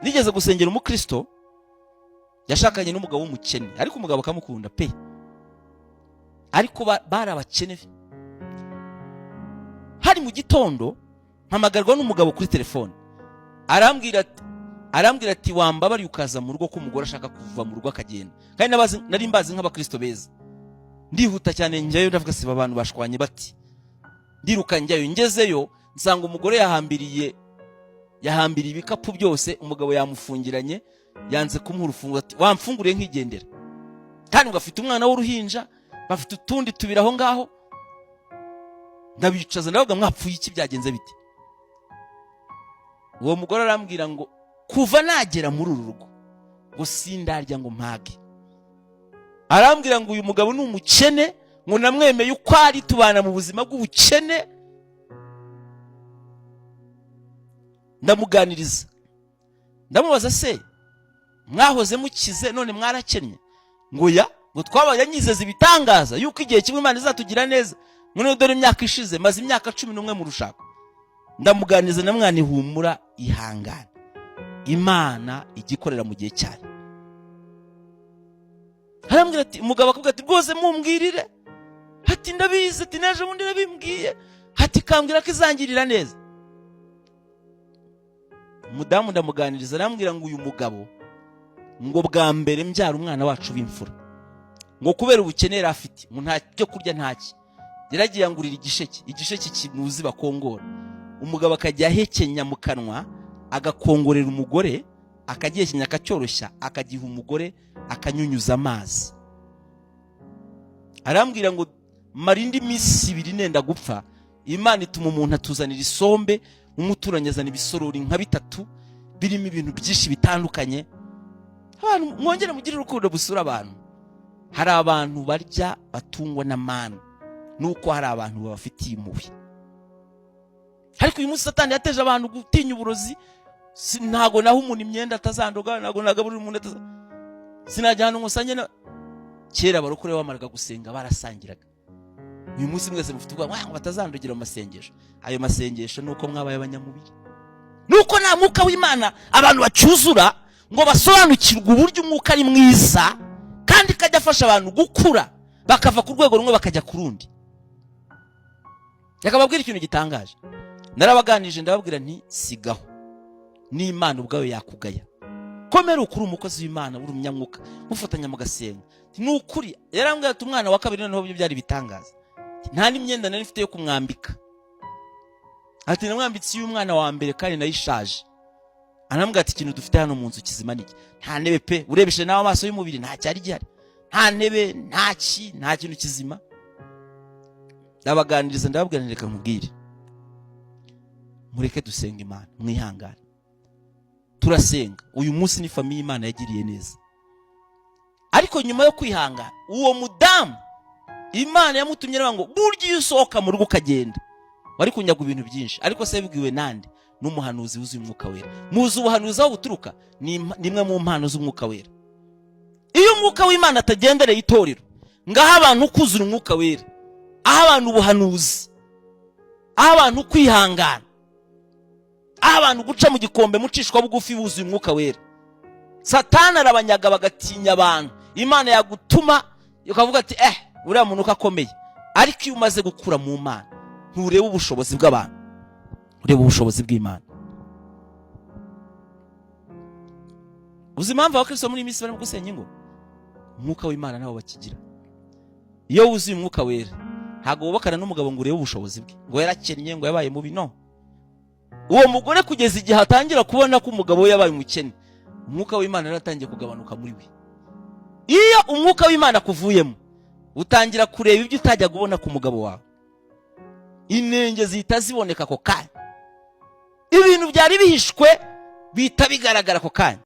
Nigeze gusengera umukristo yashakanye n'umugabo w'umukene, ariko umugabo akamukunda pe, ariko bari abakene. Hari mu gitondo, mpamagarwa n'umugabo kuri telefone, arambwira ati: "Wambabariye ukaza mu rugo, ko umugore ashaka kuva mu rugo akagenda?" Kandi nari mbazi nk'abakristo beza. Ndihuta cyane njyayo, ndavuga: "Si abantu bashwanye bati?" Ndiruka njyayo, ngezeyo nsanga umugore yahambiriye ibikapu byose, umugabo yamufungiranye, yanze kumuha urufunguzo. Ati: "Wamfunguriye nkigendera?" Kandi ngo afite umwana w'uruhinja, bafite utundi tubiri aho ngaho. Ndabicaza, ndavuga: "Mwapfuye iki? Byagenze bite?" Uwo mugore arambwira ngo: "Kuva nagera muri uru rugo, ngo sindarya ngo mpage." Arambwira ngo uyu mugabo ni umukene, ngo namwemeye uko ari, tubana mu buzima bw'ubukene. Ndamuganiriza, ndamubaza: "Se mwahoze mukize, none mwarakennye?" Ngo: "Ya." Ngo twabaye anyizeza ibitangaza yuko igihe kimwe Imana izatugira neza. None dore imyaka ishize, maze imyaka 11 mu rushako. Ndamuganiriza na mwana: "Ihumura, ihangane, Imana ijya ikorera mu gihe cyayo." Arambwira ati, umugabo akabwira ati: "Rwose mumbwirire." Ati: "Ndabizi." Ati: "N'ejo bundi nabimbwiye." Ati: "Kambwira ko izangirira neza." Umudamu ndamuganiriza, arambwira ngo uyu mugabo, ngo bwa mbere mbyara umwana wacu w'imfura, ngo kubera ubukene yari afite, ngo nta cyo kurya, ntaki, yaragiye angurira igisheke, igisheke kimuzi bakongora. Umugabo akajya ahekenya mu kanwa, agakongorera umugore, akagihekenya, akacyoroshya, akagiha umugore, akanyunyuza amazi. Arambwira ngo mara indi minsi 2 nenda gupfa, Imana ituma umuntu atuzanira isombe, umuturanyi azana ibisorori nka bitatu birimo ibintu byinshi bitandukanye. Abantu mwongere mugire urukundo, busura abantu. Hari abantu barya batungwa na manu, nuko hari abantu babafitiye impuhwe. Ariko uyu munsi Satani yateje abantu gutinya uburozi. Ntago naho umuntu imyenda atazandoga, ntago nagaburira umuntu ataza, sinajya ahantu ngo nsange na kera abarokore bamaraga gusenga barasangiraga. Uyu munsi mwese mufite ubwoba ngo batazandugira mu masengesho. Ayo masengesho ni uko mwabaye abanyamubiri, nuko nta mwuka w'Imana abantu bacyuzura ngo basobanukirwe uburyo umwuka ari mwiza kandi kajya afasha abantu gukura, bakava ku rwego rumwe bakajya ku rundi. Reka babwire ikintu gitangaje. Narabaganije, ndababwira nti: "Sigaho, n'Imana ubwayo yakugaya. Komera ukuri umukozi w'Imana, uri umunyamwuka, mufatanya mugasenga." Ni ukuri, yarambwira ati umwana wa kabiri noneho byo byari ibitangaza, nta n'imyenda nari mfite yo kumwambika. Ati: "Namwambitse iy'umwana wa mbere kandi nayo ishaje." Arambwira ati: "Ikintu dufite hano mu nzu kizima ni iki? Nta ntebe pe." Urebeshe nawe amaso y'umubiri, nta cyari gihari, nta ntebe, nta ki, nta kintu kizima. Ndabaganiriza, ndababwira nti: "Reka nkubwire, mureke dusenga Imana, mwihangane." Turasenga, uyu munsi ni famille Imana yagiriye neza. Ariko nyuma yo kwihangana, uwo mudamu Imana yamutumye aravuga ngo burya iyo usohoka mu rugo ukagenda, wari kunyaga ibintu byinshi. Ariko se yabibwiwe nande? N'umuhanuzi wuzuye Umwuka Wera. Muzi ubuhanuzi aho buturuka? Ni imwe mu mpano z'Umwuka Wera. Iyo Umwuka w'Imana atagendereye itorero, ngaho abantu kuzura Umwuka Wera, aho abantu ubuhanuzi, aho abantu kwihangana, aho abantu guca mu gikombe mucishwa bugufi buzuye Umwuka Wera, Satani arabanyaga, bagatinya abantu. Imana yagutuma ukavuga ati: "Uriya muntu uko akomeye." Ariko iyo umaze gukura mu Mana, ntureba ubushobozi bw'abantu, ureba ubushobozi bw'Imana. Uzi impamvu abakristo muri iyi minsi barimo gusenya ingo? Umwuka w'Imana nabo bakigira. Iyo wuzuye Umwuka Wera, ntabwo wubakana n'umugabo ngo urebe ubushobozi bwe, ngo yarakennye, ngo yabaye mubi. No uwo mugore kugeza igihe atangira kubona ko umugabo we yabaye umukene, Umwuka w'Imana yaratangiye kugabanuka muri we. Iyo Umwuka w'Imana akuvuyemo, utangira kureba ibyo utajyaga ubona ku mugabo wawe. Inenge zihita ziboneka ako kanya, ibintu byari bihishwe bihita bigaragara ako kanya.